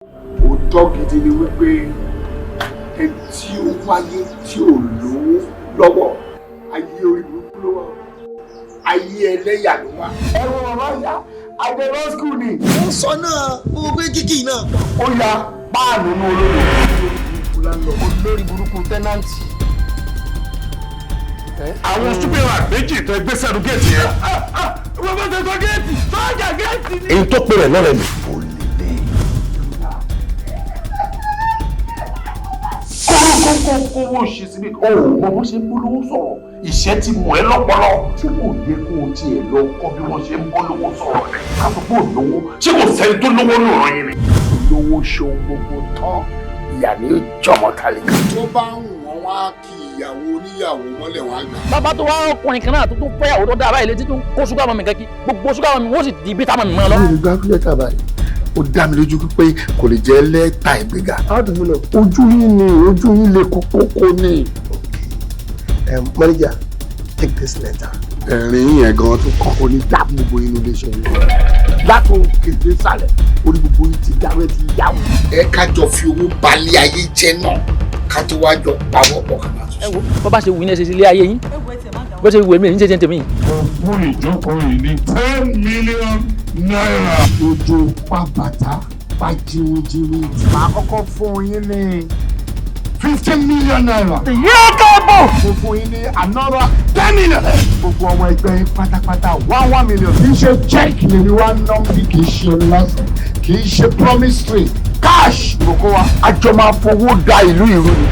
Òótọ́ gidi ni wípé ẹni tí ó wáyé tí ò lówó lọ́wọ́, ayé orí burúkú ló wà, ayé ẹlẹ́yà ló wà. Ẹ wo bàbá ìyá àjọyọ̀ school ni. Ó sọ náà mo gbé kíkì náà. Ó ya páànù ní olódò. Olórí burúkú tenant. Àwọn stupid rat méjì tó gbé sẹ́nu géètì yẹn. Wọ́n bá tẹ̀sán géètì sọ́jà géètì ni. Èyí tó pè rẹ̀ lọ́rẹ̀ mi. Kókó kówó ṣe síbi o ò mọ bó ṣe ń bólówó sọ̀rọ̀, ìṣẹ́ ti mọ̀ ẹ́ lọ́pọlọ. Ṣé kò yẹ kó o tiẹ̀ lọ kọ́ bí wọ́n ṣe ń bólówó sọ̀rọ̀ rẹ̀? Ká sọ pé ò lówó, ṣé kò sẹ́ni tó lówó ní ọ̀rọ̀ yín ni? Olówó ṣohun gbogbo tán, ìyá ni ó jọmọ tálíkà. Tó bá ń wọ́n wá kí ìyàwó oníyàwó mọ́lẹ̀ wá gbà. Bàbá tó wá ọkùnrin kan náà tó tún fẹ́yàwó tó dáa báyìí létí tó ń kó ṣúgà mọ́ mi kankí, gbogbo ṣúgà mọ́ mi wọ́n sì di bítà mọ́ mi mọ́ lọ. Mi ò gbá lẹ́tà báyìí, ó dá mi lójú pé kò lè jẹ́ lẹ́tà ìgbéga. Ojú yín ni, ojú yín lè kókó ní. Manager, take this letter. Ẹ̀rín yẹn gan tó kàn ó ní dá gbogbo inú iléeṣẹ́ yín látò kéde sàlẹ̀, orí gbogbo yín ti dáwẹ́ ti yáwó. Ẹ ká jọ fi owó balẹ̀ ayé jẹ́ náà, ká tó wá jọ pawọ́ pọ̀ ká máa tún Ẹ wo, bó bá ṣe wù ní ẹsẹ̀ ilé ayé yín, bó ṣe wù èmi ní ṣe ṣe tèmi. Fún ìjókòó yìí ní ₦10 million. Ojú pa bàtà pa jiwinjiwin. Màá kọ́kọ́ fún yín ní ₦15 million. Yéé. Mo fún yín ní another 10 million. Gbogbo ọmọ ẹgbẹ́ yín pátápátá, one one million. Kì í ṣe check lèmi wá ná bí, kì í ṣe lásán, kì í ṣe promissory, cash mo kó wa. Àjọ máa fowó da ìlú ìrú ni.